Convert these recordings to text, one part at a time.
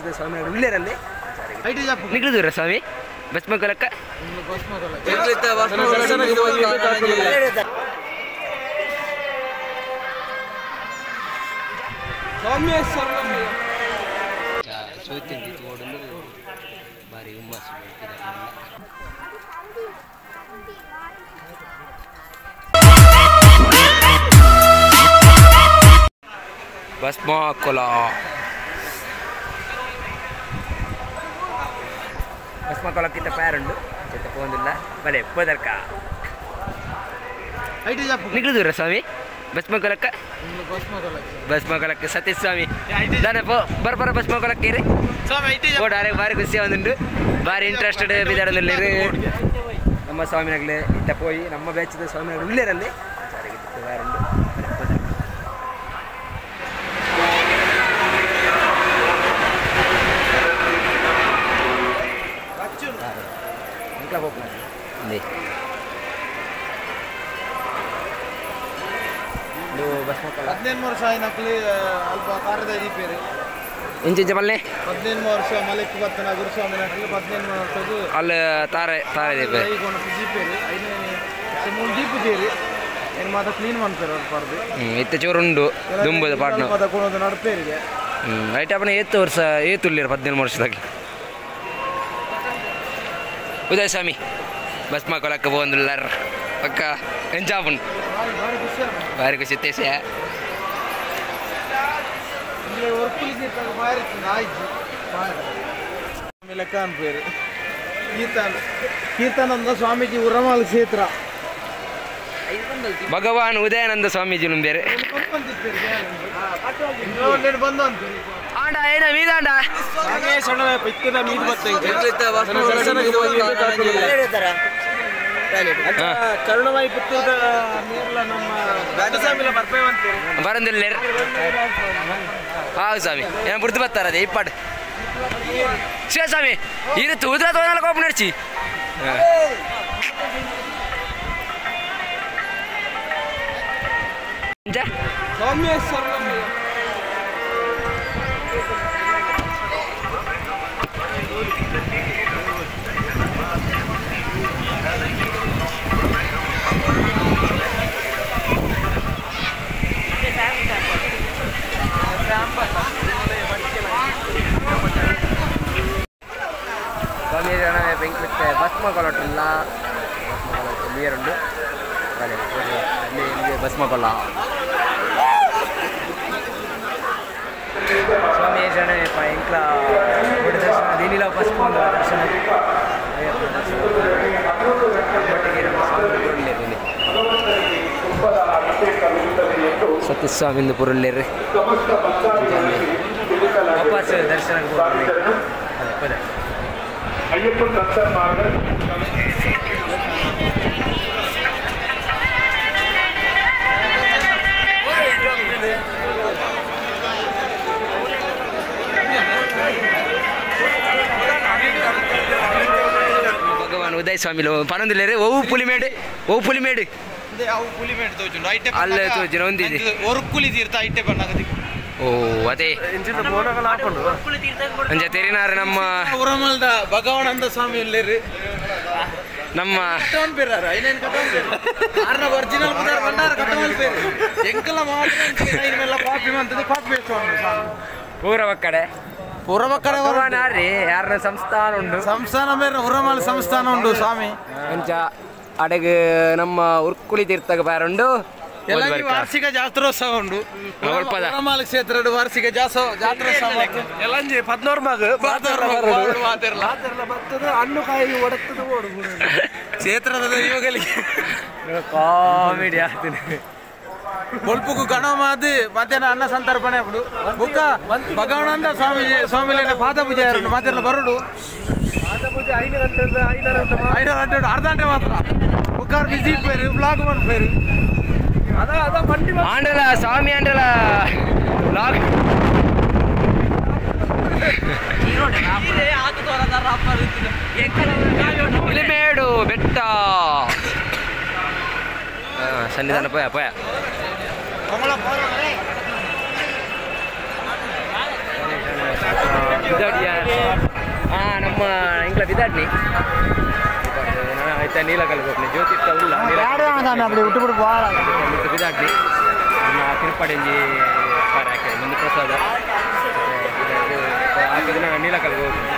ಬ್ಯಾಚ್ದ ಸ್ವಾಮಿ ಉಳ್ಳೇರಲ್ಲಿ ನಿಗ್ಲು ದೂರ ಸ್ವಾಮಿ ಭಸ್ಮಕೊಲಕ್ಕ ಬಾರಿ ಹುಮ್ಮಸ್ಸು. ಭಸ್ಮಕೊಲ ಭಸ್ಮಕೊಲಕ್ಕಿಂತ ಪ್ಯಾರುಂಡು ಜೊತೆ ಪೋಂದಿಲ್ಲ ಬಲೆ ಪೋದರ್ಕ ನಿಗ್ಲು ದೂರ ಸ್ವಾಮಿ ಭಸ್ಮಕೊಲಕ್ಕ ಭಸ್ಮಕೊಲಕ್ಕೆ ಸತೀಶ್ ಸ್ವಾಮಿ ದಾನೆ ಪೋ ಬರ ಬರ ಭಸ್ಮಕೊಲಕ್ಕೆ ರೀ ಓಡಾರೆ ಭಾರಿ ಖುಷಿ ಒಂದುಂಡು ಭಾರಿ ಇಂಟ್ರೆಸ್ಟೆಡ್ ಬಿದಾಡದಲ್ಲಿ ನಮ್ಮ ಸ್ವಾಮಿನಾಗಲೇ ಇತ್ತ ಪೋಯಿ ನಮ್ಮ ಬ್ಯಾಚದ ಸ್ವಾಮಿನಾಗಲೇ ಉಳ್ಳೇರಲ್ಲಿ ಪ್ಯಾರುಂಡು. ಹದಿನೆಂಟು ವರ್ಷ ಆಯ್ನಕ್ಲಿ ಅಲ್ಪ ತಾರದ ದೀಪೇರು ಇಂಚಿಂಚ ಮಲ್ಲೆ 18 ವರ್ಷ ಮಲೆಕ್ ಬತ್ತನ ಗುರುಸ್ವಾಮಿ ನಕ್ಲಿ 18 ವರ್ಷದ ಅಲ್ಲಿ ತಾರೆ ತಾರೆ ದೀಪೆ ದೀಪೇರು ಐನೇ ಮೂರು ದೀಪ ದೇರಿ ಏನು ಮಾತ ಕ್ಲೀನ್ ಮಾಡ್ತಾರೆ ಅವ್ರು ಪರ್ದು ಇತ್ತ ಚೂರುಂಡು ದುಂಬದ ಪಾಟ್ನ ಪದ ಕೊನೋದು ನಡಪೇರಿಗೆ. ರೈಟ್ ಅಪ್ಪನ ಏತು ವರ್ಷ ಏತುಲ್ಲಿರು 17 ವರ್ಷದಾಗಿ ಉದಯ ಸ್ವಾಮಿ ಭಸ್ಮಕೊಲಕ್ಕ ಪೋಂದುಲ್ಲರ್ ಪಕ್ಕ ಎಂಜಾಪುಂಡು ಭಾರಿ ಖುಷಿ ತೇಸ ಕೀರ್ತನಂದ ಸ್ವಾಮೀಜಿ ಉರಮಾಲ್ ಕ್ಷೇತ್ರ ಭಗವಾನ್ ಉದಯಾನಂದ ಸ್ವಾಮೀಜಿ ಬೇರೆ ಆಂಡ ಏನ ಮೀದಾಂಡ ಕರುಣಮಯಿ ಪುತ್ತೂರದ ನಮ್ಮ ಬರಂದಿಲ್ಲ. ಹೌದು ಸ್ವಾಮಿ ಏನು ಬುಡ್ದು ಬರ್ತಾರ ಅದೇ ಇಪ್ಪಾಡು ಶಿವಸ್ವಾಮಿ ಇರು ತೂದ್ರ ತೋನಲ್ಲ ಕೋಪ ನಡ್ಚಿ. ಸ್ವಾಮಿ ಬೆಂಕಿ ಭಸ್ಮಕೊಲಟ್ಟುಲ್ಲ ಭಸ್ಮಕೊಲಟ್ಟು ನೀರುಂಡು ಅಲ್ಲಿ ಭಸ್ಮಕೊಲ ಸ್ವಾಮಿ ಶರಣಪ್ಪ ಎಂಕ್ಲ ದರ್ಶನ ದಿನಿಲ ಭಸ್ಮ ದರ್ಶನ ದರ್ಶನ ಒಟ್ಟಿಗೆ ನಮ್ಮ ಸ್ವಾಮಿ ಪುರುಳ್ಳೇರಿ ಸತೀಶ್ ಪುರುಳ್ಳೇರಿ ವಾಪಸ್ ದರ್ಶನಕ್ಕೆ ಹೋಗ್ರಿ. ಭಗವಾನ್ ಉದಯ ಸ್ವಾಮಿ ಪನೊಂದಿಲ್ಲೇರಿ ಓವು ಪುಲಿಮೇಡು ಓವು ಪುಲಿಮೇಡು ಅಲ್ಲೇ ತೋಜುನ ಒಂದಿದೆ ಒರುಕುಲಿ ತೀರ್ಥ ಐಟೆ ಬಣ್ಣಗದಿ. ಓ ಅದೇ ಅಂಚ ತೆರಿನಾರು ನಮ್ಮ ಉರಮಲ್ದ ಭಗವಾನಂದ ಸ್ವಾಮಿ ಇಲ್ಲೇರಿ ನಮ್ಮ ಪೂರವ ಕಡೆ ಪೂರವ ಕಡೆ ಭಗವಾನ್ ಯಾರನ್ನ ಸಂಸ್ಥಾನ ಉಂಟು ಸಂಸ್ಥಾನ ಬೇರೆ ಉರಮಲ್ ಸಂಸ್ಥಾನ ಉಂಟು ಸ್ವಾಮಿ. ಅಂಚ ಅಡಗು ನಮ್ಮ ಉರ್ಕುಳಿ ತೀರ್ಥಗ ಬಾರುಂಡು ವಾರ್ಷಿಕ ಜಾತ್ರೋತ್ಸವ ಉಂಟು ಉರಮಾಲ್ ಕ್ಷೇತ್ರ ವಾರ್ಷಿಕ ಜಾತ್ರೋತ್ಸವ ಎಲ್ಲಂಜಿ 14 ಮಗ ಹಣ್ಣು ಕಾಯಿ ಒಡತ್ತದ ಕ್ಷೇತ್ರದ ದೈವಗಳಿಗೆ ಕಾಮಿಡಿ ಆಗ್ತೀನಿ. ಬೊಲ್ಪುಗು ಗಣ ಮಾದಿ ಮಧ್ಯಾಹ್ನ ಅನ್ನ ಸಂತರ್ಪಣೆ ಬಿಡು ಬುಕ್ಕ ಭಗವಾನಂದ ಸ್ವಾಮೀಜಿ ಸ್ವಾಮಿಲೇನ ಪಾದ ಪೂಜೆ ಮಧ್ಯಾಹ್ನ ಬರುಡು 5 ಗಂಟೆ ಅರ್ಧ ಗಂಟೆ ಮಾತ್ರ ಬುಕ್ಕಾರ್ ಬಿಸಿ ಪೇರು ಬ್ಲಾಗ್ ಪೇರು ಆಂಡಲ ಸ್ವಾಮಿ ಆಂಡಲ ಲಾಗ್ ಇಲಿಮೇಡು ಬೆಟ್ಟ ಸನ್ನಿಧಾನ ಪೋಯ ಪೋಯ ನಮ್ಮ ಇಂಗ್ಲ ಬಿದಾಡ್ನಿ ಆಯ್ತಾ ನೀಲಕಲ್ ಹೋಗ್ನಿ ಜ್ಯೋತಿ ಉಲ್ಲ ಬಿದಾಡ್ನಿ ನಮ್ಮ ತಿರುಪಡೆಂಜಿ ಹಾಕಿ ಮುಂದೆ ಪ್ರಸಾದ ಹಾಕಿದ್ರೆ ನೀಲಕಲ್ಗೆ ಹೋಗ್ನಿ.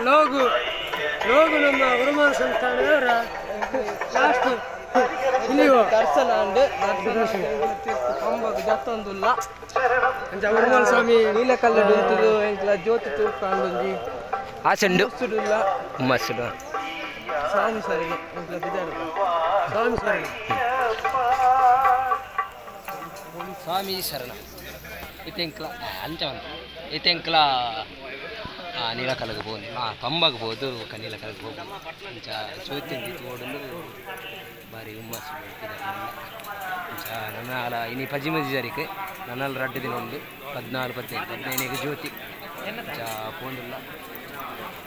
ಲೋಗು ಲೋಗು ನಮ್ಮ ಗುರುಮಾನ ಸಂಸ್ಥಾನದವರ ಲಾಸ್ಟ್ ದರ್ಶನ ಅಂಡ್ ಕಂಬಗ್ ಜತ್ತೊಂದುಲ್ಲ ಅಂಚ ಗುರುಮಾನ ಸ್ವಾಮಿ ನೀಲಕಲ್ಲು ಉಂಟುದು ಎಂಕ್ಲ ಜ್ಯೋತಿ ತೂರ್ಕೊಂಡೊಂಜಿ ಆಸೆಂಡು ಸುಡುಲ್ಲ ಮಸ್ಸುಡು ಸ್ವಾಮಿ ಸರಿ ಎಂಕ್ಲ ಬಿದಾಡು ಸ್ವಾಮಿ ಸರಿ ಸ್ವಾಮಿ ಶರಣ ಇತೆಂಕ್ಲ ಅಂಚ ಇತೆಂಕ್ಲ ನೀಲಕಲ್ಗೆ ಬೋದು ಪಂಬಗ್ ಬೋದು ಬೊಕ್ಕ ನೀಲಕಲ್ಗೆ ಹೋಗು ಅಂಚ ಚೋತಿಂದಿ ತೋಡಲು ಬಾರಿ ಹುಮ್ಮಸ್ಸು ಅಂಚ ನನ್ನಾಲ ಇನಿ ಪಜಿಮಜಿ ತಾರೀಕು ನನ್ನಲ್ಲಿ ರಡ್ಡು ದಿನ ಉಂಡು 14 15 15 ಜ್ಯೋತಿ ಅಂಚ ಪೋಂದುಲ್ಲ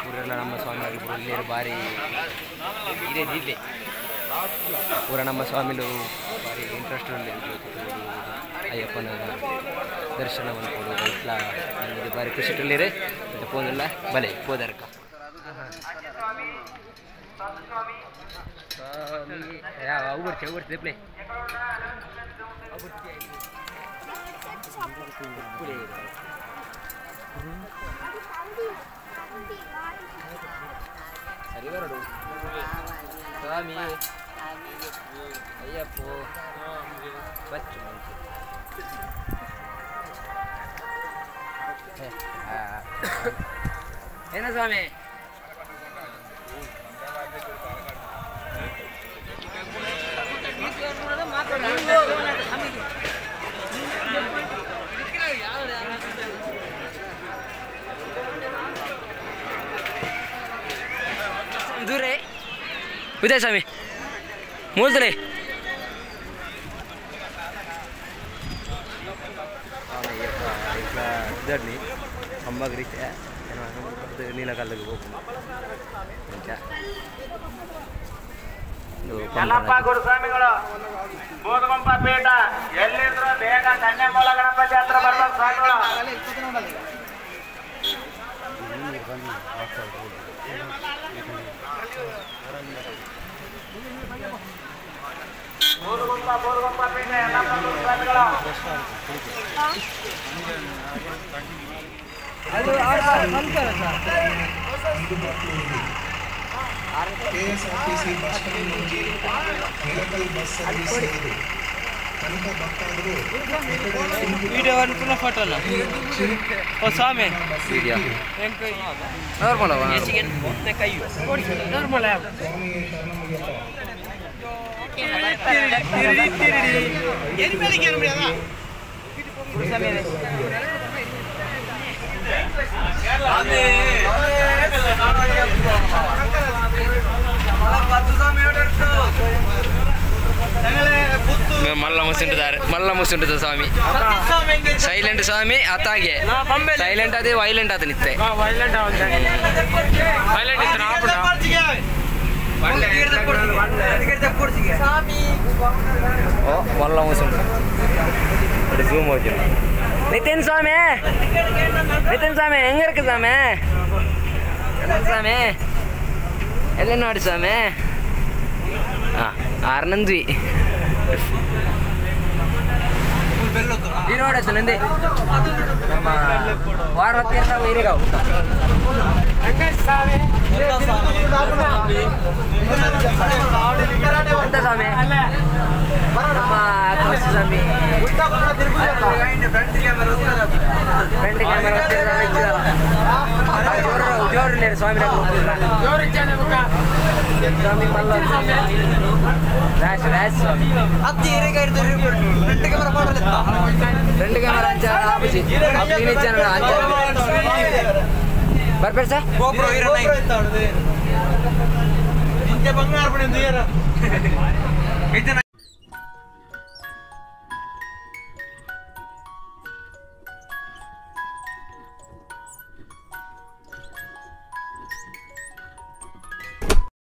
ಪೂರೆಲ್ಲ ನಮ್ಮ ಸ್ವಾಮಿಗಳು ಪೂರ ಇಲ್ಲೇರು ಬಾರಿ ಇದೇ ದೀಪೆ ಪೂರ ನಮ್ಮ ಸ್ವಾಮಿಲು ಬಾರಿ ಇಂಟ್ರೆಸ್ಟ್ ಉಂಡು ಜ್ಯೋತಿ ಅಯ್ಯಪ್ಪನ ದರ್ಶನ ಮನ್ಪೊಡು ಇತ್ಲ ನಮಗೆ ಬಾರಿ ಖುಷಿ ಉಳ್ಳೇರು ಪೋಂದುಲ್ಲ ಬಲೆ ಪೋದರ್ಕ ಅವು ಬರ್ತಿ ಅವು ಬರ್ತಿ ಪ್ಲೇ ಸರಿ ಬರಡು ಸ್ವಾಮಿ ಅಯ್ಯಪ್ಪ ಬಚ್ಚು ಮಂಚು ಏನ ಸ್ವಾಮಿ ದೂರೇ ಉದಯ ಸ್ವಾಮಿ ಮೂಲ್ತಲೇ ಇದ್ರಲ್ಲಿ ಕಂಬಗ್ ರೀತಿ ನೀಲಕಲ್ಲಿಗೆ ಹೋಗ್ಬೋದು. ಯಲ್ಲಪ್ಪ ಗುರುಸ್ವಾಮಿಗಳು ಬೋಧಗುಂಪ ಪೀಠ ಎಲ್ಲಿದ್ರು ಬೇಗ ಕನ್ಯಾಮೂಲ ಗಣಪತಿ ಹತ್ರ ಬರ್ಬೇಕು ಸ್ವಾಮಿಗಳು. KSRTC bus stand నుంచి నిలకల్ బస్ సర్వీస్ లేదు కనుక భక్తాదులు వీడియో అనుకున్న ఫోటోలో ఓ స్వామి వీడియో నార్మల్ నార్మల్ స్వామి శరణమయ్యప్ప. ಮಲ್ಲ ಮುಸುಂಟುದಾರೆ ಮಲ್ಲ ಮುಸುಂಟುದ ಸ್ವಾಮಿ ಸೈಲೆಂಟ್ ಸ್ವಾಮಿ ಅತ್ತಾಗೆ ಸೈಲೆಂಟ್ ಅದೇ ವೈಲೆಂಟ್ ಅದ ನಿತ್ತೆ ಓ ಮಲ್ಲ ಮುಸುಂಟು ஜூம் ஓகே. நிதின் சாமி நிதின் சாமி எங்க இருக்கு சாமி? சாமி எல்லாம் நாடு சாமி. ஆர்னந்தி ఈరోడు నంది ನಮ್ಮ ವಾರತ್ತೀರ್ಥ ವೈರಿಗಾವ್ ಎಂತ ಸ್ವಾಮಿ ನಮ್ಮ ಕೌಶಿ ಸ್ವಾಮಿ ಫ್ರಂಟ್ ಕ್ಯಾಮರಾ ಜೋರು ಲೇರು ಸ್ವಾಮಿ ಸ್ವಾಮಿ ಮಲ್ಲ ರ್ಯಾಶ್ ರ್ಯಾಶ್ ಸ್ವಾಮಿ రెండు కెమెరా ఆపుచి నేను ఇచ్చాను ಬರ್ಬೇಡ ಸರ್. బంగారు